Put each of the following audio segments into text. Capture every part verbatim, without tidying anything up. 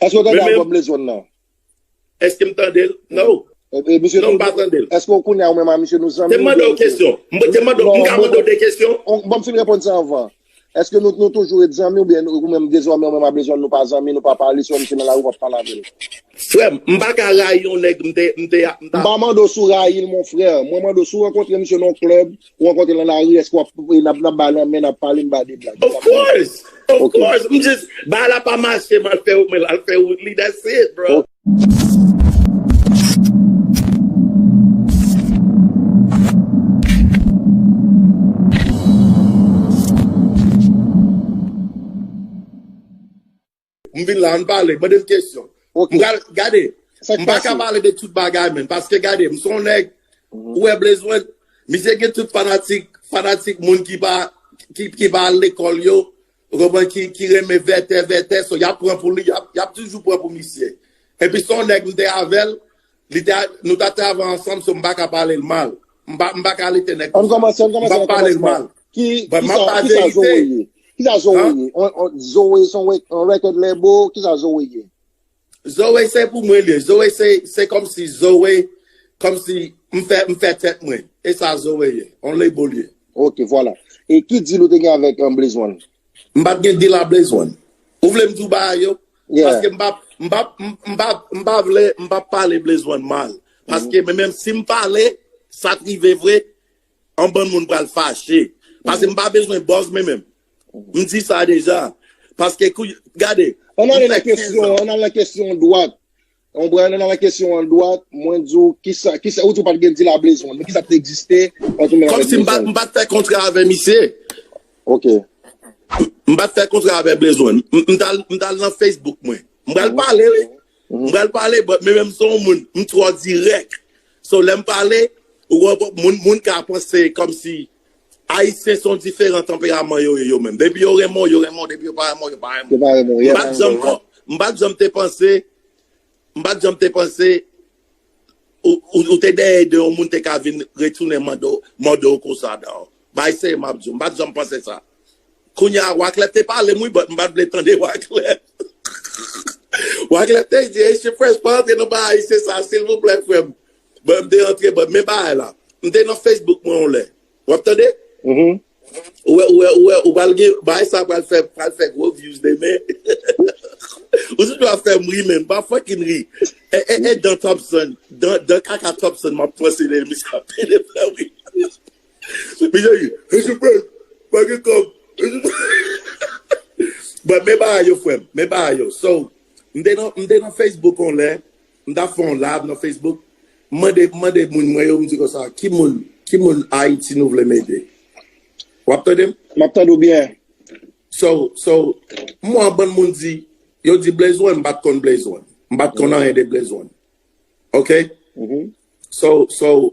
Èske w tande albòm Blaze One nan? Èske m tande l? No. E, e, misye non, m pa tande l. Èske w konnen ou menm a misye nou zanmi? Te mande w kesyon. M te mande w, m ka mande w de kesyon? Bon, m fin reponn sa anvan. Èske nou, nou toujou ret zanmi oubyen ou menm dezòmè ou menm a Blaze One nou pa zanmi, nou pa pale, si w wè misye nan lari w ap pale avè l? Frè m, m pa ka rayi yon nèg m te, m te, m ta. M pa mande w si w rayi l, mon frè. Mwen mande w si w rankontre misye nan yon klèb, ou rankontre l nan lari, èske w ap, n ap, n ap bay lanmen, n ap pale, n bay de blag? Of course! Of course! M just, bagay la pa mache, m al fè, m al fè wout li, that's it, bro. M vin la, ann pale, mande m kesyon. M pral, gade, m pa ka pale de tout bagay, men, paske gade, m se yon nèg, ou wè Blaze One, misye gen tout fanatik, fanatik moun ki pa, ki, ki pa al lekòl yo, ou konprann, ki, ki renmen vètè, vètè, so, y ap pran pou li, y ap, y ap toujou pran pou misye. Epi se yon nèg m te avè l, li te, nou ta travay ansanm, so m pa ka pale l mal. M pa, m pa ka lite nèg konsa. Ann kòmanse, ann kòmanse, ann kòmanse. M pa pale l mal. Ki, but m ap pale verite. Kisa Zoe ye? Kisa Zoe ye? On, on, Zoe se yon rec-, on record label, kisa Zoe ye? Zoe se pou mwen li ye. Zoe se, se kòmsi Zoe, kòmsi m fè, m fè tèt mwen. E sa Zoe ye. On label li ye. Ok, vwala. E ki deal ou te gen avèk, um, Blaze One? M pa t gen deal a Blaze One. Ou vle m di w bagay yo? Yeah. Paske m pa, m pa, m, m pa, m pa vle, m pa pale Blaze One mal. Paske men menm si m pale, sa t rive vre, yon bann moun pral fache. Paske m pa bezwen buzz men menm. M di sa deja. Paske kou, gade, ann ale nan kesyon, ann ale nan kesyon dwat. Ou konprann, nan kesyon an dwat, mwen di w, kisa, kisa, ou di w pa t gen deal a Blaze One, men kisa k te egziste ant ou menm avèk Blaze One? Kòmsi m pa, m pa t fè kontra avè misye. Ok. M pa t fè kontra avè Blaze One. M, m t al, m t al nan Facebook mwen. M pral pale, wi. M pral pale, but men menm se yon moun, m twò dirèk. So, lè m pale, ou wè, moun, moun ka panse kòmsi Ayisyen se yon diferan tanperaman yo ye yo menm. Depi yo renmen w, yo renmen w. Depi yo pa renmen w, yo pa renmen w. Yo pa renmen w, yeah. M pa t janm, m pa t janm te panse M pa t janm te panse ou, ou, ou te dèyè de yon moun te ka vin retounen mande w, mande w konsa, non. Bay serye m ap di w, m pa t janm panse sa. Kounye a, Wyclef te pale m, wi, but m pa t vle tande Wyclef. Wyclef te di, "Hey, Fresh, pa antre nan bagay se sa, silvouplè, frè m." But m te antre, but men bagay la. M te nan Facebook mwen yon lè. W ap tande? Ou wè, ou wè, ou wè, ou pral gen, bagay sa pral fè, pral fè gwo views demen. Ou toujou ap fè m ri, men m pa fucking ri. E, e, e, Dan Thompson, Dan, Dan Kaka Thompson, m ap panse de misye ap pede fè ri. Misye di, "Hey, Fresh, pa gen kòb." But men bagay yo, frè m, men bagay yo. So, m te nan, m te nan Facebook yon lè, m t ap fè yon live nan Facebook, m mande, m mande moun mwen yo, m di konsa, "Ki moun, ki moun Ayiti nou vle m ede?" W ap tande m? M ap tande w byen. So, so, m wè yon bann moun di, yo di Blaze One, m pa t konn Blaze One. M pa t konn anyen de Blaze One. Ok? So, so,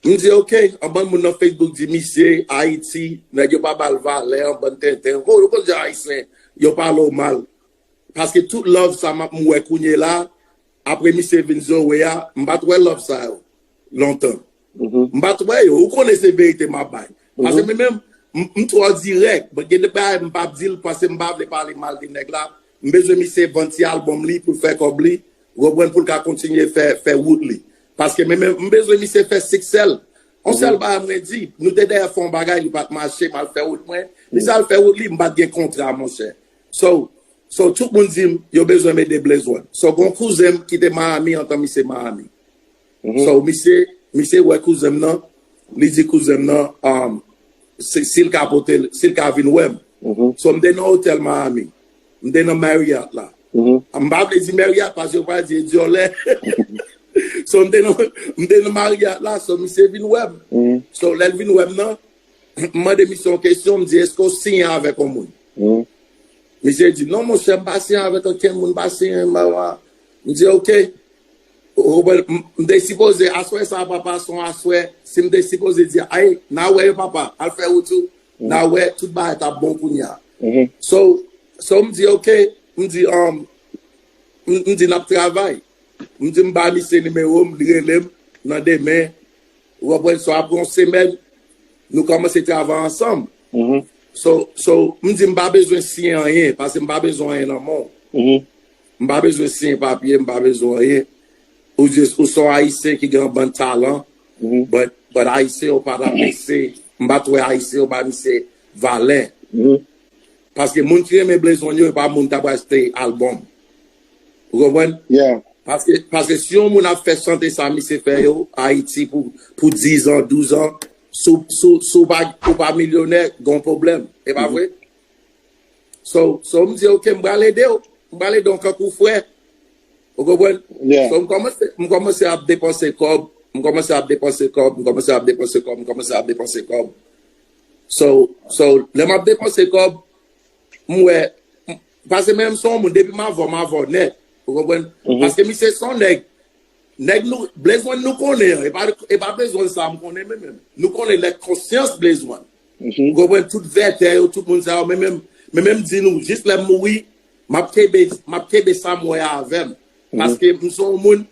m di, ok, yon bann moun nan Facebook di, "Misye, Ayiti, nèg yo pa ba l valè, yon bann tenten." Bon, yo konn jan Ayisyen, yo pale w mal. Paske tout love sa m ap, m wè kounye la, apre misye vin Zoe a, m pa t wè love sa yo lontan. M pa t wè yo. Ou konnen se verite m ap bay. Paske men menm, m, m twò dirèk. But gen de bagay m p ap di l paske m pa vle pale mal de nèg la. M bezwen misye vann ti album li pou l fè kòb li. Ou konprann, pou l ka kontinye fè, fè wout li. Paske men menm, m bezwen misye fè siksè l. Yon sèl bagay mwen di, nou te dèyè fè yon bagay, li pa t mache, m al fè wout mwen. Li sa al fè wout li, m pa t gen kontra, monchè. So, so, tout moun di m, yo bezwen m ede Blaze One. So, gon kouzen m ki te Miami, antan misye Miami. So, misye, misye wè kouzen m nan, li di kouzen m nan, um, si, si l ka pote l, si l ka vin wè m. So, m te nan otèl Miami. M te nan Marriott la. M pa vle di Marriott, paske yo pral di e dyòlè. So, m te nan, m te nan Marriott la, so, misye vin wè m. So, lè l vin wè m nan, m mande misye yon kesyon, m di, "Èske w siyen avèk yon moun?" Misye di, "Non, monchè, m pa siyen avèk okenn moun, m pa siyen, m pa, pa." M di, "Ok." Ou konprann, m, m te sipoze, aswè sa, papa, se yon aswè, si m te sipoze di, "Ay, n a wè yo, papa, al fè wout ou, n a wè, tout bagay t ap bon kounye a." So, so, m di, "Ok." M di, um, m, m di, "N ap travay." M di, "M ba misye nimewo m, li rele m nan demen." Ou konprann? So, apre yon semèn, nou kòmanse travay ansanm. So, so, m di, "M pa bezwen siyen anyen, paske m pa bezwen anyen nan men w." M pa bezwen siyen papye, m pa bezwen anyen. Ou jis, ou se yon Ayisyen ki gen yon bann talan, but, but Ayisyen yo pa t apresye, m pa t wè Ayisyen yo ba misye valè. Paske moun ki renmen Blaze One yo, e pa moun t ap achte albòm. Ou konprann? Paske, paske si yon moun ap fè chante sa misye fè yo, Ayiti pou, pou diz an, douz an, si w, si w, si w pa, ou pa milyonè, gen yon pwoblèm. E pa vre? So, so m di, ok, m pral ede w. M pral ede w kankou frè. Ou konprann? So, m kòmanse, m kòmanse ap depanse kòb. M kòmanse ap depanse kòb. M kòmanse ap depanse kòb. M kòmanse ap depanse kòb. So, so, lè m ap depanse kòb, m wè, m- paske menm se yon moun, depi m avè w, m avè w nèt. Ou konprann? Paske misye se yon nèg, nèg nou, Blaze One nou konnen an, e pa, e pa Blaze One sa m konnen menm, menm. Nou konnen lè konsyans Blaze One. Ou konprann? Tout vètè yo, tout moun sa yo, men menm, men menm di nou, jis lè m mouri, m ap kenbe, m ap kenbe sa m wè a avè m. Paske m se yon moun,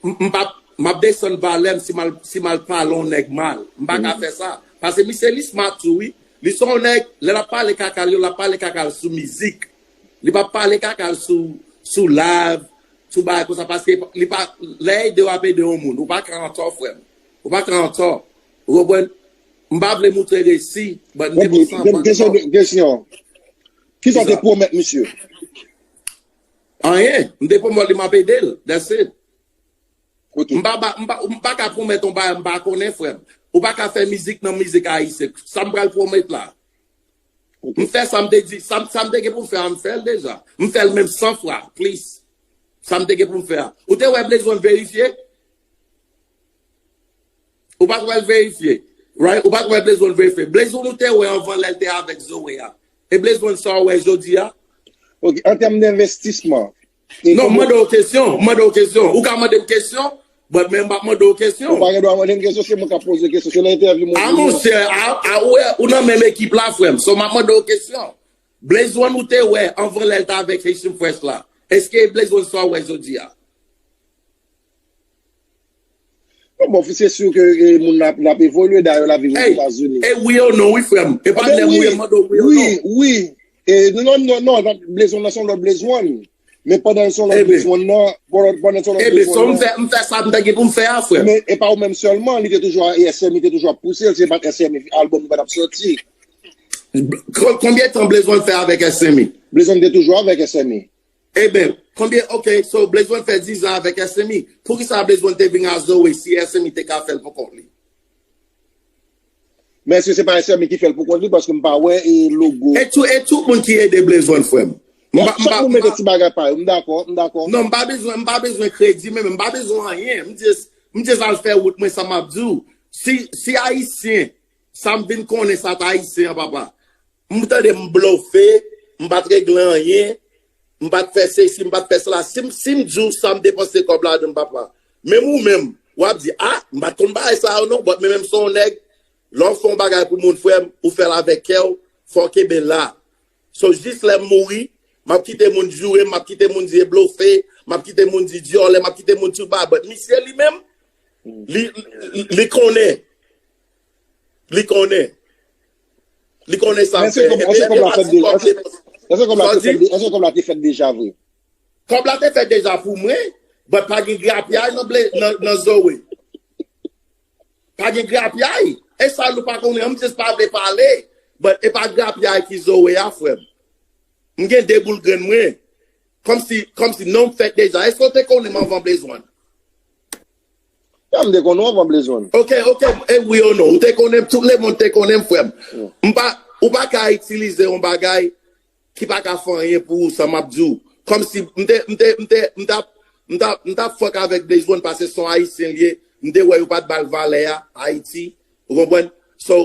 m, m p ap, m ap desann valè m si m al, si m al pale yon nèg mal. M pa ka fè sa. Paske misye li smart tou, wi. Li se yon nèg, lè l ap pale kaka l yo, l ap pale kaka l sou mizik. Li p ap pale kaka l sou, sou live, sou bagay konsa, paske li pa, lè ede w ap ede yon moun, ou pa ka antò, frè m. Ou pa ka antò. Ou konprann? M pa vle moutre resi, but m te Gade, panse anvan kesyon, kesyon. Kisa w te pwomèt misye? Anyen. M te pwomèt li m ap ede l. That's it. M pa, ba- m pa, m pa ka pwomèt yon bagay m pa konnen, frè m. Ou pa ka fè mizik nan mizik ayisyen. Sa m pral pwomèt la? M fè sa m te di, sa, m- sa m te gen pou m fè a, m fè l deja. M fè l menm san fwa, plis. Sa m te gen pou m fè a. Ou te wè Blaze One verifye? Ou pa t wè l verifye. Right? Ou pa t wè Blaze One verifye. Blaze One ou te wè anvan lè l te avèk Zoe a. E Blaze One sa w wè jodi a? Ok, an tèm denvestisman. Non, m mande w kesyon, m mande w kesyon. Ou ka mande m kesyon, but men m p ap mande w kesyon. Ou pa gen dwa mande m kesyon, se mwen k ap poze kesyon. Se nan entèvyou mwen. A, monchè, a, a, ou, ou nan menm ekip la, frè m. So, m ap mande w kesyon. Blaze One ou te wè anvan lè l t avèk Haitian Fresh la. Èske Blaze One sa w wè jodi a? Non, bon, se si ke e, moun nan ap, l ap evolye, dayè l ap viv Ozetazini. E wi ou non, wi, frè m. E pa lè m wi, mande w wi ou non. Wi, wi. E, non, non, non, non, Blaze One nan se yon lòt Blaze One. Men pandan l se yon lòt Blaze One nan, pandan, pandan l se yon lòt Blaze One nan. Ebyen, so m fè, m fè sa m te gen pou m fè a, frè m. Men e pa ou menm sèlman, li te toujou a S M I, te toujou ap pouse l, se pa t S M I albòm li pa t ap sòti. Kon- Konbyen tan Blaze One fè avèk S M I? Blaze One te toujou avèk S M I. Ebyen, konbyen, ok, so Blaze One fè diz an avèk S M I. Poukisa Blaze One te vin a Zoe si S M I te ka fè l pou kont li? Men èske se pa S M I ki fè l pou kont li? Paske m pa wè e logo. E tout, e tout moun ki ede Blaze One, frè m. M pa, m pa, chak moun mete ti bagay pa yo. M dakò, m dakò. Non, m pa bezwen, m pa bezwen kredi, men m pa bezwen anyen. M just, m just al fè wout mwen, sa m ap di w. Si, si Ayisyen, sa m vin konnen sa t Ayisyen an, papa. M tande m blofe, m pa t regle anyen, m pa t fè sesi, m pa t fè sela. Si m, si m di w sa m depanse kòb ladan, papa. Menm ou menm, w ap di, a, m pa t konn bagay sa yo non, but men menm se yon nèg, lè w fè yon bagay pou moun, frè m, ou fè l avèk kè w, fò w kenbe la. So, jis lè m mouri, m ap kite moun joure m, m ap kite moun di e blofe, m ap kite moun di dyòlè, m ap kite moun tout bagay, but misye li menm, li, li, li konnen. Li konnen. Li konnen sa l fè. Èske kòb la te fèt deja vre? Kòb la te fèt deja pou mwen, but pa gen grapyay nan, nan, nan Zoe. Pa gen grapyay. E sa nou pa konnen, m just pa vle pale. But e pa grapyay ki Zoe a, frè m. M gen de boul grenn mwen. Kòmsi, kòmsi non m fèt deja. Èske w te konnen m anvan Blaze One? Ya, m te konnen w anvan Blaze One. Ok, ok, e wi ou non. Ou te konnen m, tout lemonn te konnen m, frè m. M pa, ou pa ka itilize yon bagay ki pa ka fè anyen pou ou, sa m ap di w. Kòmsi m te, m te, m te, m t ap, m t ap, m t ap fuck avèk Blaze One paske se yon Ayisyen l ye. M te wè yo pa t ba l valè a, Ayiti. Ou konprann? So,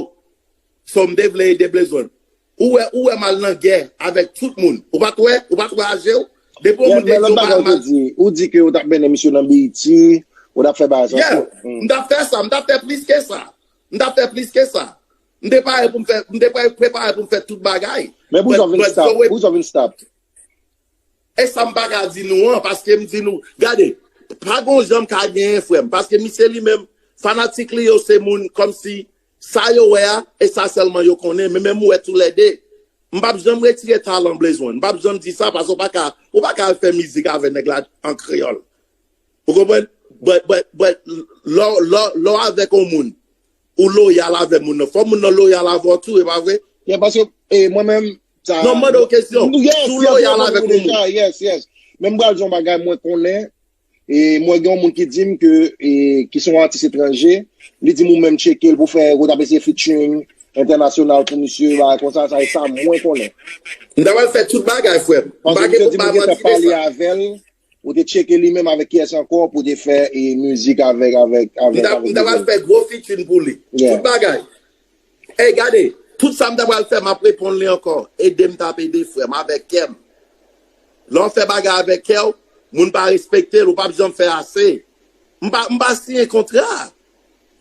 so m te vle ede Blaze One. Ou wè, ou wè m al nan gè avèk tout moun. Ou pa t wè, ou pa t wè aje w? Depi yon moun te di w pa al mal. Ou di ke ou t ap mennen misye nan B E T, ou t ap fè bagay sa. Yeah. M t ap fè sa, m t ap fè plis ke sa. M t ap fè plis ke sa. M te pare pou m fè, m te pre- prepare pou m fè tout bagay. Men pou sa w vin stop, pou sa w vin stop. E sa m pa ka di nou an, paske m di nou, gade, pa gon jan m ka genyen, frè m, paske misye li menm, fanatik li yo se moun kòmsi sa yo wè a, e sa sèlman yo konnen, men menm ou wè toulède. M p ap janm retire talan Blaze One. M p ap janm di sa paske ou pa ka, ou pa ka al fè mizik avè nèg la an kreyòl. Ou konprann? But, but, but, lè, lè, lè w avèk yon moun, ou loyal avè moun nan. Fò moun nan loyal avè w tou, e pa vre? Yeah, paske, eh, mwen menm, sa... Non, m mande w kesyon. Si w loyal avèk yon moun. Yes, yes. Men m pral di yon bagay mwen konnen, e mwen gen yon moun ki di m ke, e, ki se yon atis etranje, li di m ou menm tcheke l pou fè, ou t ap eseye featuring entènasyonal pou misye, bagay konsa, sa e sa mwen konnen. M ta pral fè tout bagay, frè m. M pa gen pou m pa manti de sa. Paske misye te gentan pale avè l, ou te tcheke li menm avèk kiyès ankò pou te fè, e, mizik avèk, avèk, avèk, avèk... M ta, m ta pral fè gwo featuring pou li. Yeah. Tout bagay. Ey, gade, tout sa m ta pral fè, m ap reponn li ankò. Ede m t ap ede, frè m, avèk kè m. Lè w fè bagay avèk kè w, moun pa respekte l, ou p ap janm fè ase. M pa, m pa siyen kontra.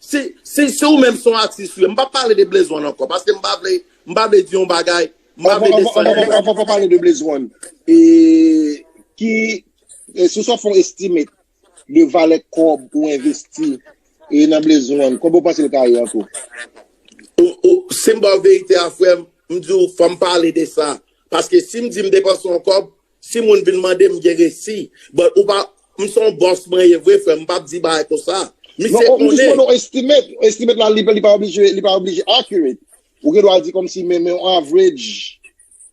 Si, si, si ou menm se yon atis, wi, m p ap pale de Blaze One ankò, paske m pa vle, m pa vle di yon bagay, m pa vle desann yon moun. Anvan, anvan, anvan, anvan, anvan pale de Blaze One, e, ki, e, si w sot fè yon estimate de valè kòb ou envesti, e, nan Blaze One, konbyen w panse l ka ye an tou? Ou, ou, si m ba w verite a, frè m, m di w, fò m pale de sa. Paske si m di m depanse yon kòb, si moun vin mande m, m gen resi. But ou pa, m se yon bòs mwen ye vre, frè m, m p ap di bagay konsa. Non, misye konnen. Ou jis mande yon estimate. Estimate la, li, li pa oblije, li pa oblije accurate. Ou gen dwa di kòmsi, men, men yon average.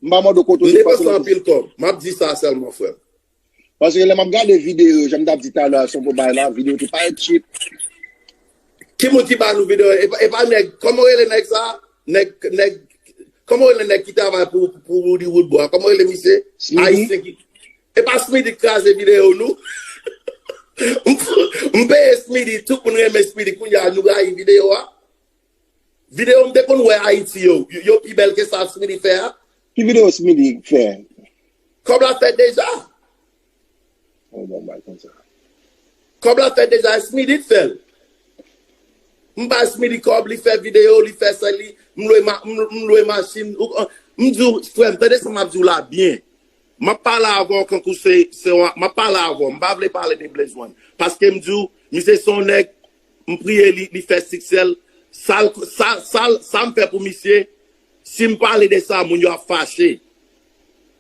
M pa mande w kote w te pase nan... M depanse anpil kòb. M ap di sa sèlman, frè m. Paske lè m ap gade videyo, jan m t ap di talè a, se yon bagay la, videyo te parèt cheap. Ki moun ki ba nou videyo? E pa, e pa nèg, kòman w rele nèg sa? Nèg, nèg, kòman w rele nèg ki travay pou, pou Roody Woodboy? Kòman w rele misye? Smitty. Ayisyen ki, e pa Smitty ki kraze videyo nou? M, m peye Smitty, tout moun renmen Smitty, kounye a nou rayi videyo a. Videyo m te konn wè Ayiti yo, yo, yo pi bèl ke sa Smitty fè a. Ki videyo Smitty fè? Kòb la fèt deja. Oh, bon, bay konsa. Kòb la fèt deja, Smitty t fè l. M bay Smitty kòb, li fè videyo, li fè sa, li, m lwe ma-, m, m lwe machin. Ou, m di w, frè m, tande sa m ap di w la byen. M ap pale avè w kankou se, se yon, m ap pale avè w. M pa vle pale de Blaze One. Paske m di w, misye se yon nèg, m priye li, li fè siksè l. Sa l, sa, sa l, sa m fè pou misye, si m pale de sa, moun yo ap fache.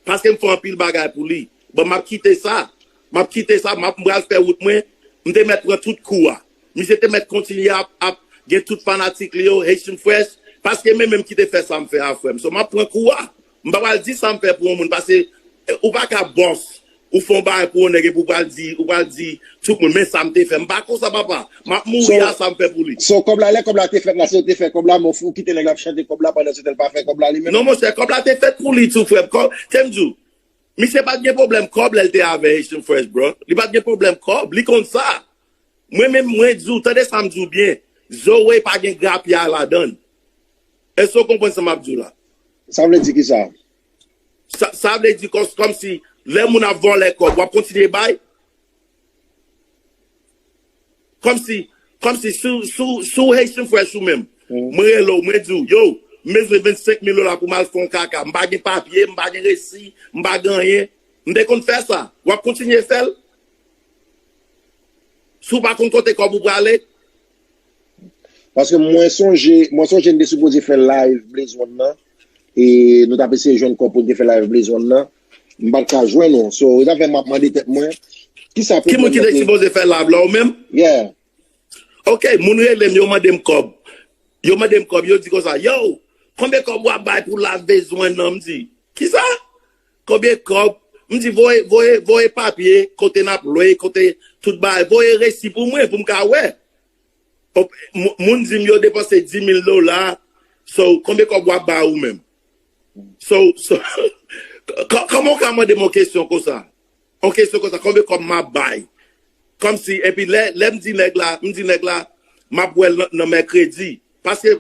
Paske m fè anpil bagay pou li. Bon, m ap kite sa. M ap kite sa, m ap, m pral fè wout mwen. M te mèt pran tout kou a. Misye te mèt kontinye ap, ap gen tout fanatik li yo, Haitian Fresh, paske men menm ki te fè sa m fè a, frè m. So, m ap pran kou a. M pa pral di sa m fè pou yon moun, paske, eh, ou pa ka bòs, ou fè yon bagay pou yon nèg epi ou pral di, ou pral di tout moun, men sa m te fè. M pa konsa, papa. M ap mouri a sa m fè pou li. So, kòb la, lè kòb la te fèt la, se ou te fè kòb la, men ou kite nèg la ap chante kòb la pandan se tan l pa fè kòb la li menm? Non, monchè, kòb la te fèt pou li tou, frè m. Kòb, te m di w, misye pa t gen pwoblèm kòb lè l te avè Haitian Fresh, bro. Li pa t gen pwoblèm kòb. Li konn sa. Mwen menm, mwen di w, tande sa m di w byen. Zoe pa gen grapyay ladan l. Èske w konprann sa m ap di w la? Sa vle di kisa? Sa, sa vle di kòm, kòmsi lè moun ap vòlè kòb, w ap kontinye bay? Kòmsi, kòmsi sou, sou, sou Haitian Fresh ou menm. Mwen rele w, mwen di w, yo, m bezwen vennsenk mil dola pou m al fè yon kaka. M pa gen papye, m pa gen resi, m pa gen anyen. M te konn fè sa. W ap kontinye fè l? Si w pa konn kote kòb ou prale? Paske mwen sonje, mwen sonje m te sipoze fè live Blaze One nan. E nou t ap eseye jwenn kòb pou n te fè live Blaze One nan. M pa t ka jwenn ou. So, e sa fè m ap mande tèt mwen, kisa pwoblèm nan te? Ki moun ki te sipoze fè live la, ou menm? Yeah. Ok, moun rele m, yo mande m kòb. Yo mande m kòb, yo di konsa, yo, konbyen kòb w ap bay pou live Blaze One nan? M di, kisa? Konbyen kòb? M di, voye, voye, voye papye, kote n ap lwe, kote tout bagay. Voye resi pou mwen, pou m ka wè. Moun di m yo depanse dis mil dola. So, konbyen kòb w ap ba ou menm? So, so, kòman w ka mande m yon kesyon konsa? Yon kesyon konsa, konbyen kòb m ap bay? Kòmsi, epi lè, lè m di nèg la, m di nèg la, m ap wè l nan, nan mèkredi. Paske,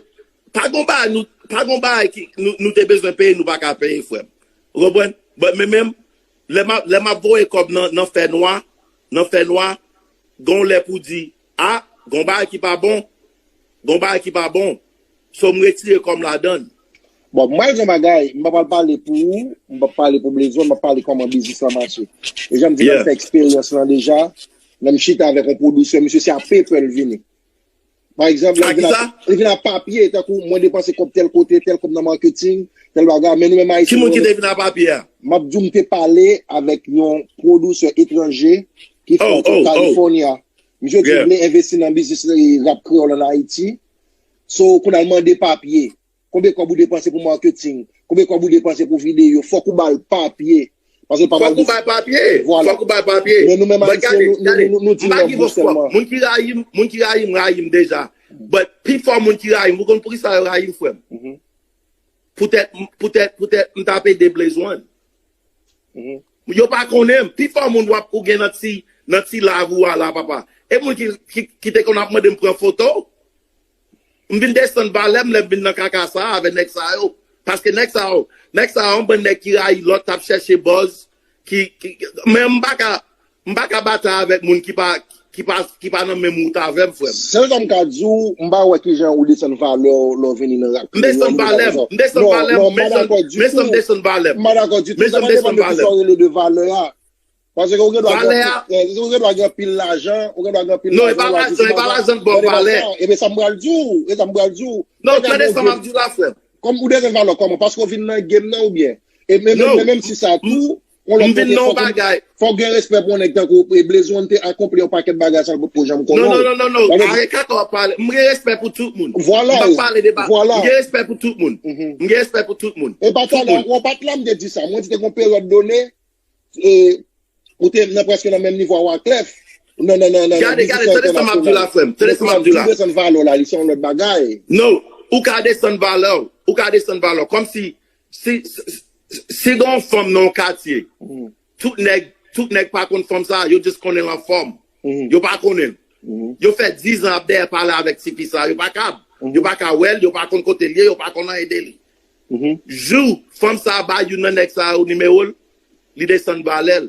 pa gon bagay, nou, pa gon bagay ki, nou, nou te bezwen peye, nou pa ka peye, frè m. Ou konprann? But men menm, lè m ap, lè m ap voye kòb nan, nan fè nwa, nan fè nwa, gon lè pou di, a, gon bagay ki pa bon, gon bagay ki pa bon. So, m retire kò m ladan l. Bon, m pral di yon bagay, m pa pral pale pou ou, m p ap pale pou Blaze One, m ap pale kòman biznis lan mache. E jan m di, m fè eksperyans lan deja, lè m chita avèk yon pwodiktè, misye se a PayPal vini. Pa egzanp, lè li vin ak papye, tankou mwen depanse kòb tèl kote, tèl kòb nan marketing, tèl bagay, men nou menm Ayisyen, nou renmen. Ki moun ki te vin ak papye a? M ap di w, m te pale avèk yon pwodisè etranje ki fè yon trip California. Misye di l vle envesti nan biznis rap kreyòl ann Ayiti. So, kounye a l mande papye. Konbyen kòb ou depanse pou marketing? Konbyen kòb ou depanse pou videyo? Fòk ou ba l papye. Paske l pa ba l de papye. Fòk ou bay papye. Fòk ou bay papye. Men nou menm Ayisyen, nou, nou, nou, nou di l an bouch sèlman. Moun ki rayi m, moun ki rayi m, rayi m deja. But pifò moun ki rayi m, ou konn poukisa yo rayi m, frè m? Poutèt, poutèt, poutèt m t ap ede Blaze One. Yo pa konnen m. Pifò moun w ap, ou gen nan ti, nan ti live ou a la, papa. E moun ki, ki, ki te konn ap mande m pran foto. M vin desann valè m lè m vin nan kaka sa a avèk nèg sa yo. Paske nèg sa yo, nèg sa yo, yon bann nèg ki rayi lòt, t ap chèche buzz, ki, ki, men m pa ka, m pa ka batay avèk moun ki pa, ki pa, ki pa nan menm wout avè m, frè m. Sèl sa m ka di w, m pa wè kijan ou desann valè w lè w vini nan rap kreyòl. M desann valè m, m desann valè m, men san m desann valè m. M pa dakò ditou. Men san m desann valè m. Sa pa depann de kisa w rele de valè a. Paske ou gen dwa gen anpil, eh, ou gen dwa gen anpil lajan, ou gen dwa gen anpil lajan, ou gen dwa gen anpil bagay. Non, e pa lajan, e pa lajan k ba w valè. Ebyen sa m pral di w, e sa m pral di w. Non, tande sa m ap di w la, frè m. Kòm ou desann valè w kòman? Paske w vin nan game nan oubyen? E men, men, men menm si sa tou, yon lòt kote, fòk ou, fòk gen respè pou yon nèg tankou, e Blaze One te akonpli yon pakèt bagay sa l potko janm konnen w. Non, non, non, non, non. Arete kaka w ap pale. M gen respè pou tout moun. Vwala, m ap pale de ba-, vwala. M gen respè pou tout moun. M gen respè pou tout moun. E pa talè, w pa t la m te di sa. Mwen di te gen yon peryòd done, e, ou te nan, prèske nan menm nivo a Wyclef. Nan, nan, nan, nan, nan mizisyen entènasyonal. Gade, gade, tande sa m ap di w la, frè m. Tande sa m ap di w la. Desann valè w la, li se yon lòt bagay. Non, ou ka desann valè w. Ou ka desann valè w. Kòmsi, si, si, si, si gen yon fanm nan yon katye, tout nèg, tout nèg pa konn fanm sa, yo just konnen l anfòm. Yo pa konnen l. Yo fè diz an ap dèyè pale avèk tifi sa, yo pa kab. Yo pa ka wè l, yo pa konn kote l ye, yo pa konn anyen de li. Jou fanm sa a ba youn nan nèg sa yo nimewo l, li desann valè l.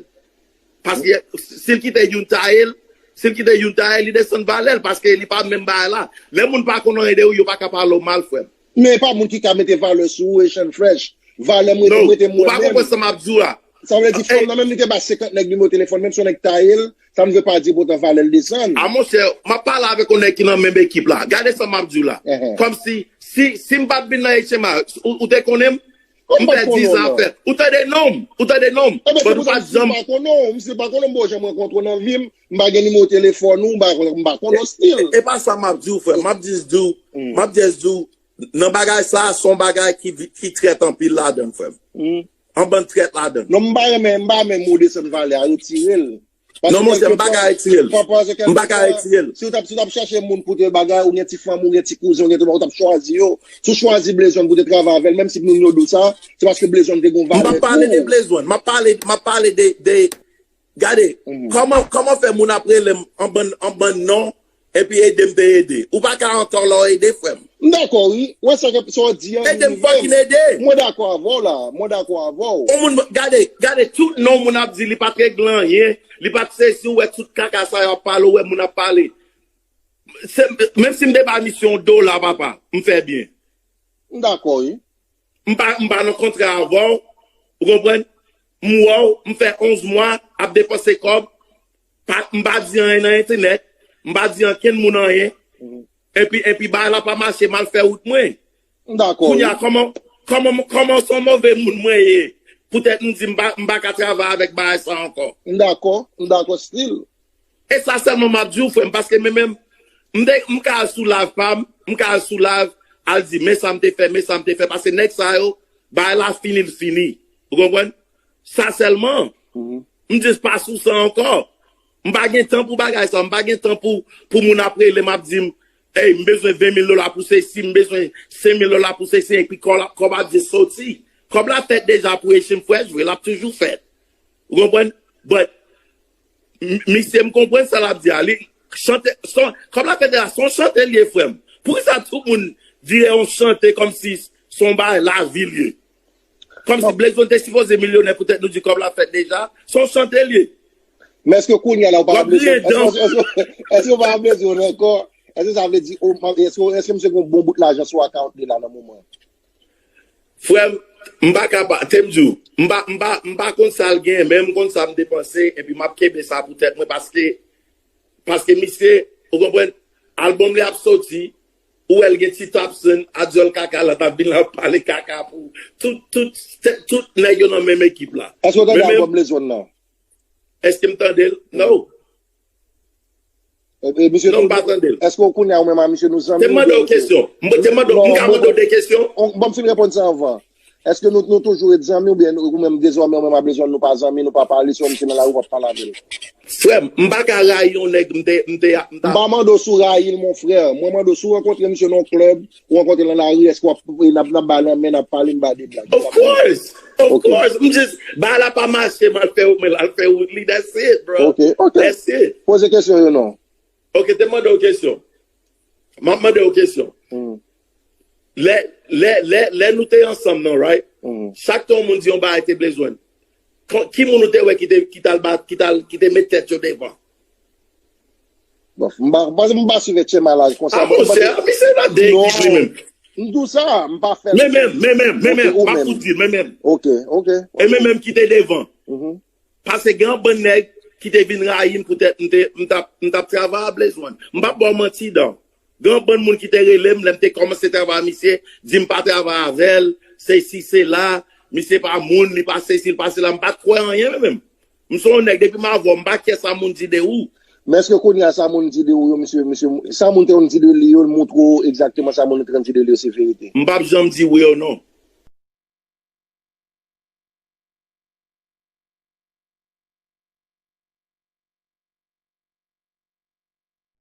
Paske si l kite youn taye l, si l kite youn taye l, li desann valè l, paske li pa menm bagay la. Lè moun pa konn anyen de ou, yo pa ka pale w mal, frè m. Men e pa moun ki ka mete valè sou ou, Echann Fresh. Valè m rete, m rete mwen menm. Non, ou pa konprann sa m ap di w la. Sa vle di fanm nan menm li te ba senkant nèg nimewo telefòn, menm si yon nèg taye l, sa m vle pa di poutan valè l desann. A monchè, m ap pale avèk yon nèg ki nan menm ekip la. Gade sa m ap di w la. Kòmsi, si, si m pa t vin nan H M I, ou, ou te konnen m? M fè diz an ap fè. Ou tande non m? Ou tande non m? But ou pa janm. Misye pa konnen w, misye pa konnen m, bon, jan m rankontre w nan vi m, m pa gen nimewo telefòn ou, m pa, m pa konnen w still. E, e pa sa m ap di w, frè. M ap just di w, m ap just di w, nan bagay sa, se yon bagay ki, ki trèt anpil ladan l, frè m. Yon bann trèt ladan l. Non, m pa renmen, m pa renmen mo desann valè a, retire l. Non, monchè, m pa ka retire l. M pa ka retire l. Si w t ap, si w t ap chèche moun pou te bagay, ou gen ti fanmi, ou gen ti kouzen, ou gen tout, ou t ap chwazi yo. Si w chwazi Blaze One pou te travay avè l, menm si moun yo di w sa, se paske Blaze One te gen yon valè pou ou. M p ap pale de Blaze One, m ap pale, m ap pale de, de, gade, kòman, kòman fè moun ap rele m an bann, an bann non, epi ede m te ede. Ou pa ka ankò lè w ede, frè m. M dakò, wi. Wè sa ke, sa w di an, ede m fucking ede. Mwen dakò avè w la. Mwen dakò avè w. Yon moun, gade, gade tout non moun ap di, li pa t regle anyen, li pa t sezi, ou wè tout kaka sa y ap pale, ou wè moun ap pale. Se, menm si m te ba misye yon dola, papa, m fè byen. M dakò, wi. M pa, m pa nan kontra avè w, ou konprann? M wè w, m fè onz mwa ap depanse kòb, pa, m pa di anyen nan entènèt, m pa di ankenn moun anyen, epi, epi bagay la pa mache, m al fè wout mwen. M dakò, wi. Kounye a, kòman, kòman, kòman se yon move moun mwen ye, poutèt m di m pa, m pa ka travay avèk bagay sa ankò? M dakò, m dakò still. E sa sèlman m ap di w, frè m, paske men menm, m te, m ka al sou live pa m, m ka al sou live, al di, men sa m te fè, men sa m te fè, paske nèg sa yo, bagay la fini, l fini. Ou konprann? Sa sèlman. M just pa sou sa ankò. M pa gen tan pou bagay sa, m pa gen tan pou, pou moun ap rele m ap di m, ey, m bezwen ven mil dola pou sesi, m bezwen senk mil dola pou sesi, epi kòb la, kòb ap just soti. Kòb la fèt deja pou Echann Fresh, vre, l ap toujou fèt. Ou konprann? But, m-, misye, m konprann sa l ap di a. Li chante, son, kòb la fèt deja, se yon chante l ye, frè m. Poukisa tout moun vire yon chante kòmsi se yon bagay lavi l ye? Kòmsi Blaze One te sipoze milyonè poutèt nou di kòb la fèt deja. Se yon chante l ye. Men èske kounye a la ou pa ka Blaze One? Èske, èske, èske ou pa ka Blaze One ankò? Èske sa vle di, ou, èske, èske misye gen yon bon bout lajan sou account li la nan moman an? Frè m, m pa ka pa, te m di w, m pa, m pa, m pa konn sa l gen, men m konn sa m depanse, epi m ap kenbe sa pou tèt mwen, paske, paske misye, ou konprann, Albòm li ap soti, ou wè l gen Tito Absen, Adyòl Kaka la, t ap vin la ap pale kaka pou tout, tout, tout nèg yo nan menm ekip la. Èske w tande albòm Blaze One nan? Èske m tande l? No. E, e, misye Non, m pa tande l. Èske w konnen ou menm a misye nou zanmi? Te mande w kesyon. M te mande w, m ka mande w de kesyon? Bon, m fin reponn sa anvan. Èske nou, nou toujou ret zanmi oubyen ou menm dezòmè ou menm a Blaze One nou pa zanmi, nou pa pale, si w wè misye nan lari w p ap pale avè l? Frè m, m pa ka rayi yon nèg m te, m te, m ta M pa mande w si w rayi l, mon frè. Mwen mande w si w rankontre misye nan yon klèb, ou rankontre l nan lari, èske w ap, n ap, n ap ba lanmen, n ap pale, n ba de blag. Of course! Of course! M jis, ba la pa mache, m al fè, m al fè wout li, that's it, bro. Ok, ok. That's it. Poze kesyon yo non. Ok, te mande w kesyon. M ap mande w kesyon. Lè, lè, lè, lè nou te ansanm nan, right? Chak tan yon moun di yon bagay te Blaze One. Kon- Ki moun ou te wè ki te, ki t al bat, ki t al, ki te met tèt yo devan? Bon, m pa, m pa, m pa swiv etche malaj konsa. Ah, monchè, misye la de ekip li menm. M di w sa, m pa fè Men menm, men menm, men menm, Ok, ou m ap menm. Fout di l, men menm. Ok, ok. E men menm ki te devan. Paske gen yon bann nèg ki te vin rayi m poutèt m te, m t ap, m t ap travay a Blaze One. M p ap ba w manti, dan. Gen yon bann moun ki te rele m lè m te kòmanse travay a misye, di m pa travay avè l, se si, se la, misye pa moun, li pa se si, li pa se la, m pa t kwè anyen, men menm. M se yon nèg, depi m avè w, m pa kè sa moun di de ou. Men èske kounye a sa moun di de ou yo, misye, misye, sa moun te konn di de li yo, l montre w egzakteman sa moun te konn di de li yo, se verite? M p ap janm di wi ou non.